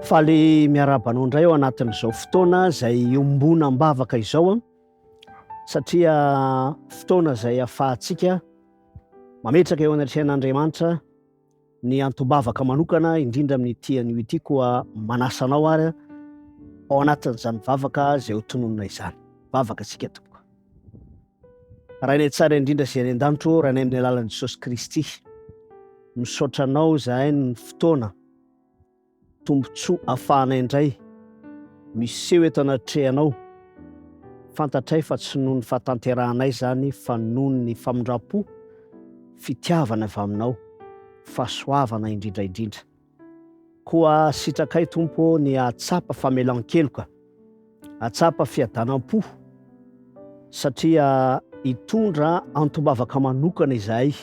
Faly miarahaba anao indray ao anatin'izao fotoana izay iombonam-bavaka izao satria fotoana izay ahafahantsika mametraka eo anatrehan'Andriamanitra ny antom-bavaka manokana indrindra amin'ity anio ity koa manasa anao ary ao anatin'izany vavaka izay ho tononina izany. Vavaka isika tompoko. Rainay tsara indrindra izay any an-danitra ô, Rainay amin'ny alalan'i Jesosy Kristy. Misaotra anao izahay ny fotoana Tombontsoa afahanay indray miseho eto anatrehanao. Fantatray fa tsy noho ny fahatanterahanay izany fa noho ny famindram-po, fitiavana avy aminao, fahasoavana indrindra indrindra. Koa sitrakay Tompo ô ny hahatsapa famelan-keloka. Hahatsapa fiadanam-po satria hitondra antom-bavaka manokana izahay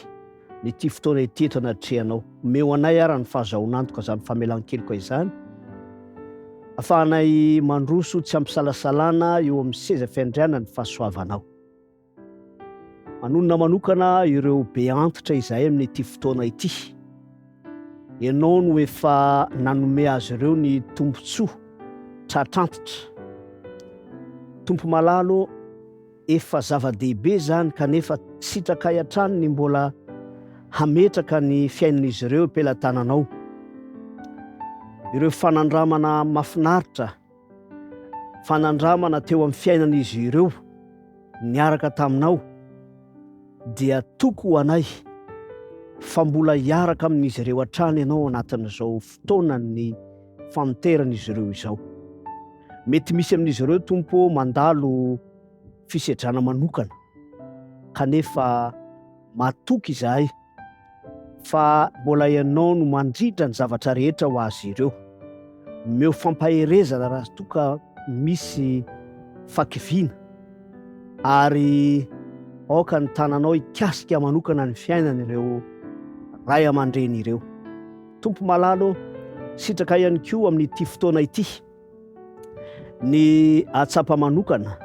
ny ity fotoana ity eto anatrehanao. Omeo anay ara ny fahazahoan'antoka izany famelan-keloka izany, afahanay mandroso tsy ampisalasalana eo amin'ny seza fiandrianan'ny fahasoavanao. Manonona manokana ireo be antitra izahay amin'ity fotoana ity. Ianao no efa nanome azy ireo ny tombontsoa tratr'antitra. Tompo malala ô, efa zava-dehibe izany kanefa sitrakay hatrany ny mbola hametraka ny fiainan'izy ireo am-pelatananao. Ireo fanandramana mahafinaritra fanandramana teo amin'ny fiainan'izy ireo niaraka taminao dia toky ho anay fa mbola hiaraka amin'izy ireo hatrany ianao anatin'izao fotoanan'ny famoteran'izy ireo izao. Mety misy amin'izy ireo Tompo mandalo fisedrana manokana kanefa matoky izahay fa mbola ianao no mandrindra ny zavatra rehetra ho azy ireo. Omeo fampaherezana raha toa ka misy fakiviana ary aoka ny tananao hikasika manokana ny fiainan'ireo ray aman-dreny ireo. Tompo malala ô, sitraka ihany koa amin'ity fotoana ity ny hahatsapa manokana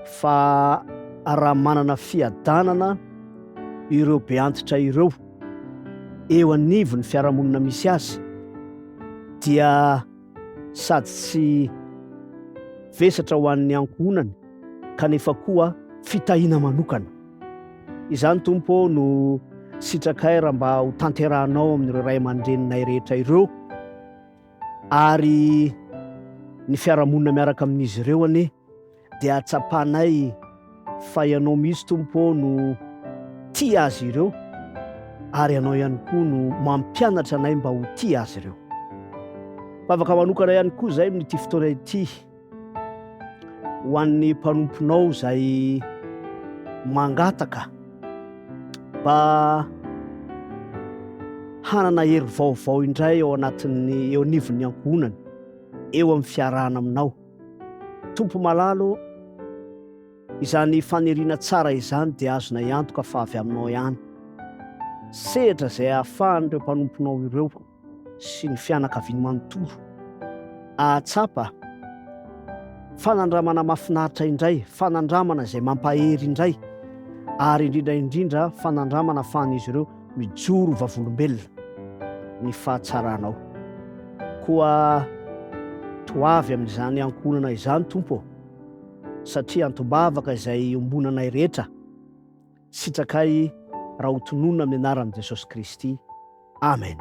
fa raha manana fiadanana ireo be antitra ireo eo anivon'ny fiarahamonina misy azy dia sady tsy vesatra ho an'ny ankohonany kanefa koa fitahiana manokana. Izany Tompo ô no sitrakay raha mba ho tanterahanao amin'ireo ray aman-dreninay rehetra ireo. Ary ny fiarahamonina miaraka amin'izy ireo anie dia hahatsapanay fa Ianao mihitsy Tompo ô no tia azy ireo ary Ianao ihany koa no mampianatra anay mba ho tia azy ireo. Vavaka manokana ihany koa izay amin'ity fotoana ity. Ho an'ny mpanomponao izay mangataka mba hanana hery vaovao indray ao anatin'ny eo anivon'ny ankohonany, eo amin'ny fiarahana aminao. Tompo malala ô, izany faniriana tsara izany dia azonay antoka fa avy aminao ihany. Sehatra izay ahafahan'ireo mpanomponao ireo. sy ny fianakaviany manontolo hahatsapa fanandramana mahafinaritra indray, fanandramana izay mampahery indray, ary indrindra indrindra fanandramana ahafahan'izy ireo mijoro vavolombelona ny fahatsaranao. Koa toavy amin'izany ankohonana izany Tompo ô, satria antom-bavaka izay iombonanay rehetra, sitrakay raha ho tononina amin'ny anaran'i Jesosy Kristy. Amen.